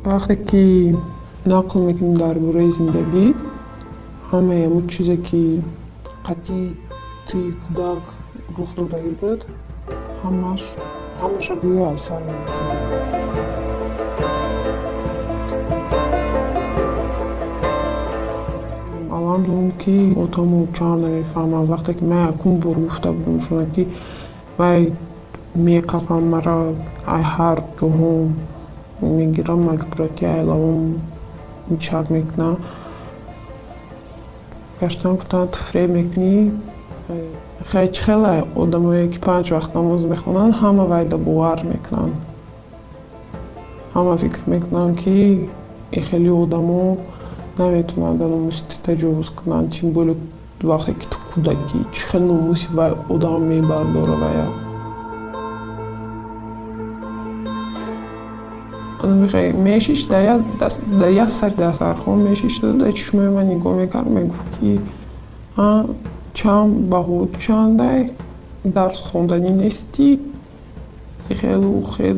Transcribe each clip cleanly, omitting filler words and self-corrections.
Вақте ки нақл мекунем дар бораи зиндагӣ, ҳамаи ҳамун чизе, ки қатъи тӯи кӯдак рух додагӣ буд, ҳамаш ҳамаша гӯё аз сар мегузарад. Аввал донам, ки отаму чанд намефаҳмам. Вақте ки ман якум бор гуфта будам шуна, ки вай меқапам мара, ай ҳар ҷоҳом мегирам, маҷбура, ки ай лавом чак мекунам, гаштан гуфтанд: «Ту фиреб мекунӣ, хай чӣ хеле одамое, ки панҷ вақт намоз мехонанд, ҳама вайда бовар мекунанд, ҳама фикр мекунанд, ки хеле одамо наметавонанд дар номуси ту таҷовуз кунанд, тем более вақте ки ту кӯдакӣ, чӣ хел номуси вай одам мебардора вая». Мешишт дар як сари дастархон, мешишту дар чишмои ман нигоҳ мекард, мегуфт, ки чанд баҳо чандай, дарс хонданӣ нестӣ, хелу хел.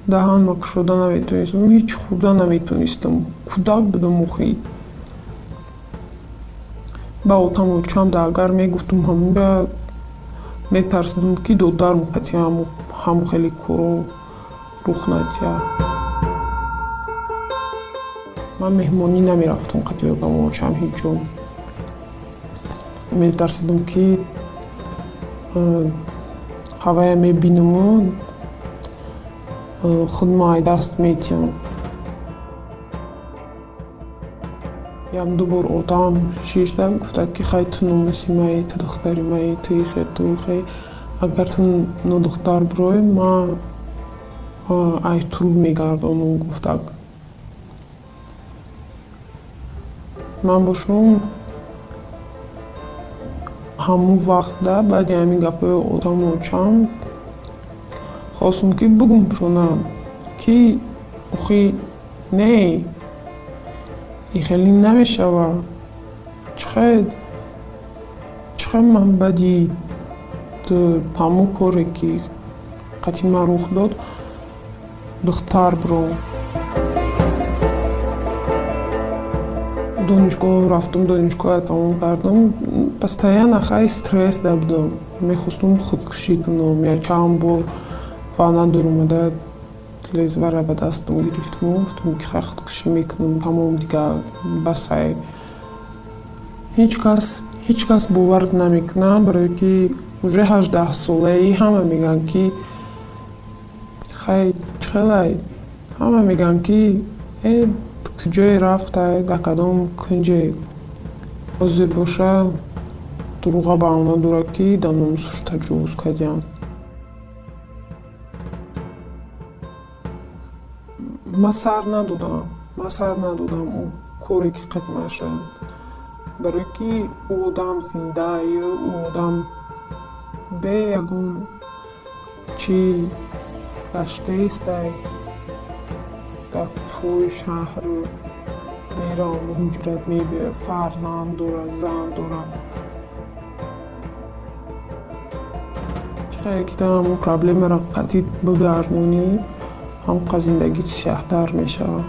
Даҳанма кушода наметонистам, ҳеҷ хӯрда наметонистам, кӯдак будам охи. Ба отаму чанда агар мегуфтум, ҳамунҷа метарсидум, ки додарм қатъи ҳамун хеле коро рух надиҳад. Ман меҳмонӣ намерафтам қатъи отаму очам ҳеҷ ҷо, метарсидам, ки ҳавая мебинаму худмо ай даст метиҳам. Як-ду бор отаам шишта гуфта, ки хай, ту номуси маи, ту духтари маи, ту ихе, ту ихе, агар ту нодухтар бироӣ, ман ай турб мегардонам, гуфтак. Ман бошум ҳамун вақтда, баъди ҳамин гапҳои отаму очам, хостум, ки бугум шона, ки охи не, и хеле намешава, чихел ман баъди ҳамун коре, ки қатъи ман рух дод, духтар биром. Донишгоҳ рафтум, донишгоҳро тамом кардам, постоянно хай стресс да будам, мехостум худкушӣ кунам. Як чанд бор ванна дуромада, лезвара ба дастам гирифтаму гуфтам, ки хай, худкушӣ мекунам, тамом, дигар басай. Ҳеҷ кас бовар намекунад, барое ки уже 18-солаӣ, ҳама мегӯянд, ки хай, чӣ хелай, ҳама мегӯянд, ки э, куҷое рафтай, дар кадом кунҷе ҳозир боша, дурӯға баҳона дорад, ки дар номусаш таҷовуз кардиям. Ман сар надодам он коре, ки қатъи ман шуд, барое ки ӯ одам зиндааю ӯ одам бе ягон чӣ гаштаистай, дар кӯчаҳои шаҳр меравам, муҳоҷират мебиёяд, фарзанд дорад, зан дорад. Чӣ қадр ки ту ҳамун проблемаро қатъӣ бигардонӣ, ҳамон қадр зиндагит сиёҳтар мешавад.